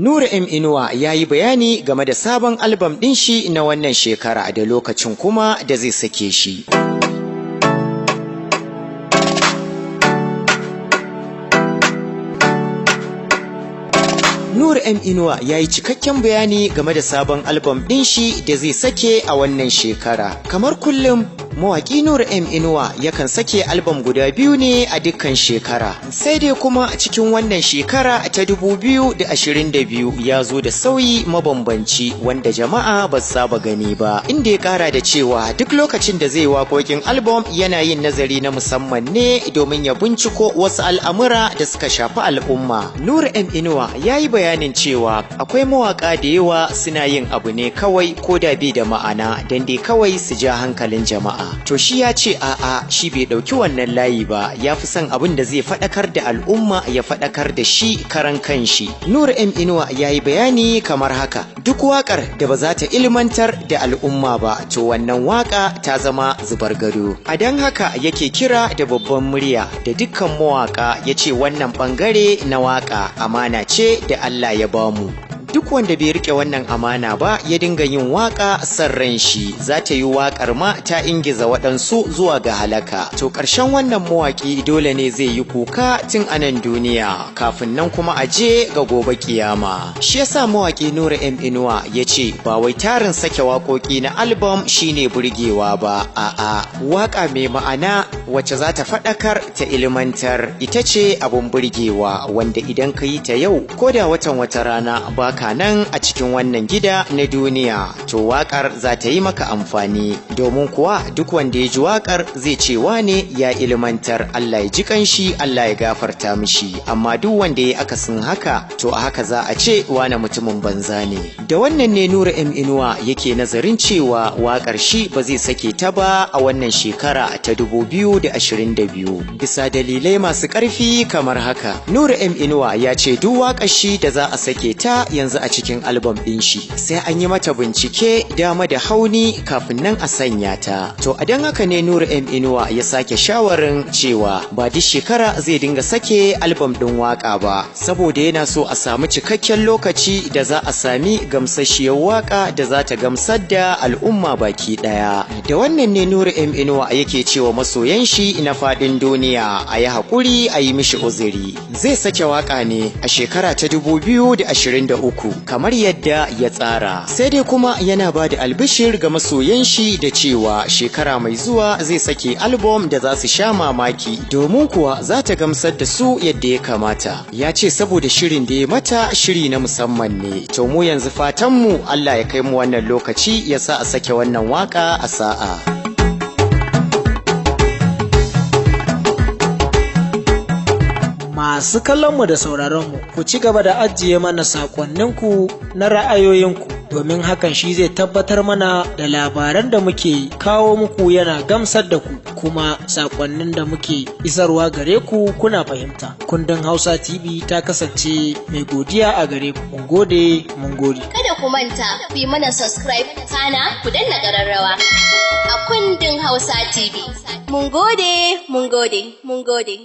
Nura M Inuwa ya yi bayani game da sabon albam ɗin shi na wannan shekara da lokacin kuma da zai sake shi. Nur M Inuwa ya yi cikakken bayani game da sabon albam ɗin shi da zai sake a wannan shekara. Kamar kullum, mawaƙi Nur M Inuwa yakan sake albam guda biyu ne a dukkan shekara. Sai dai kuma a cikin wannan shekara ta 2022 ya zo da sauyi mabambanci wanda jama'a ba su saba gani ba. Inda ya ƙara da cewa duk lokacin da zai waƙoƙin albam yana yin nazari na musamman ne domin ya binciko wasu al'amura da suka shafi al'umma. Nur M Inuwa ya yi bayanin cewa akwai mawaƙa da yawa suna yin abu ne kawai ko da bai da ma'ana don dai kawai su ja hankalin jama'a. To shi ya ce a'a, shi bai ɗauki wannan layi ba, ya fi son abin da zai faɗakar da al'umma, ya faɗakar da shi karan kanshi. Nur M Inuwa ya yi bayani kamar haka: duk waƙar da ba za ta ilmantar da al'umma ba, to wannan waƙa ta zama zubar gado. A don haka yake kira da babban murya da dukkan mawaƙa, ya ce wannan ɓangare na waƙa amana ce da Allah ya bamu. Duk wanda bai rike wannan amana ba ya dinga yin waka san ran shi, za ta yi wakar ma ta ingiza waɗansu zuwa ga halaka. To ƙarshen wannan mawaƙi dole ne zai yi kuka tun a nan duniya kafin nan kuma a je ga gobe kiyama. Shi yasa mawaƙi Nura M Inuwa ya ce ba wai tarin sake waƙoƙi na album shine burgewa ba, a'a, waƙa mai ma'ana wacce za ta faɗakar ta ilmantar ita ce abun burgewa, wanda idan ka yi ta yau, ko da watan wata rana baka nan a cikin wannan gida na duniya, to waƙar za ta yi maka amfani, domin kuwa duk wanda ya ji waƙar zai ce wane ya ilmantar, Allah ya ji kanshi, Allah ya gafarta mishi. Amma duk wanda ya akasin haka, to a haka za a ce wane mutumin banza ne. Da wannan ne Nura M Inuwa yake nazarin cewa waƙar shi ba zai sake ta ba a wannan shekara ta 2022 bisa dalilai masu ƙarfi kamar haka. Nura M Inuwa ya ce duk waƙar shi da za a sake ta yanzu a cikin albam ɗin shi, sai an yi mata bincike dama da hauni kafin nan a sanya ta. To a don haka ne Nura M Inuwa ya sake shawarin cewa ba duk shekara zai dinga sake albam ɗin waƙa ba, saboda yana so a samu cikakken lokaci da za a sami gamsasshiyar waƙa da za ta gamsar da al'umma baki ɗaya. Da wannan ne Nura M Inuwa yake cewa masoyan shi na faɗin duniya a yi haƙuri, a yi mishi uzuri, zai sake waƙa ne a shekara ta 2023 kamar yadda ya tsara. Sai dai kuma yana ba da albishir ga masoyan shi da cewa shekara mai zuwa zai sake album da za su sha mamaki, domin kuwa za ta gamsar da su yadda ya kamata. Ya ce saboda shirin da ya mata shiri na musamman ne. To mu yanzu fatanmu Allah ya kai mu wannan lokaci, ya sa a sake wannan waka a sa'a. Masu kallonmu da sauraronmu, ku ci gaba da ajiye mana saƙonninku na ra'ayoyinku, domin hakan shi zai tabbatar mana da labaran da muke kawo muku yana gamsar da ku, kuma saƙonnin da muke isarwa gare ku kuna fahimta. Kundin Hausa TV ta kasance mai godiya a gare ku. Mun gode, mun gode. Kada ku manta ku yi mana subscribe, kana ku danna ƙararrawa a Kundin Hausa TV. Mun gode, mun gode, mun gode.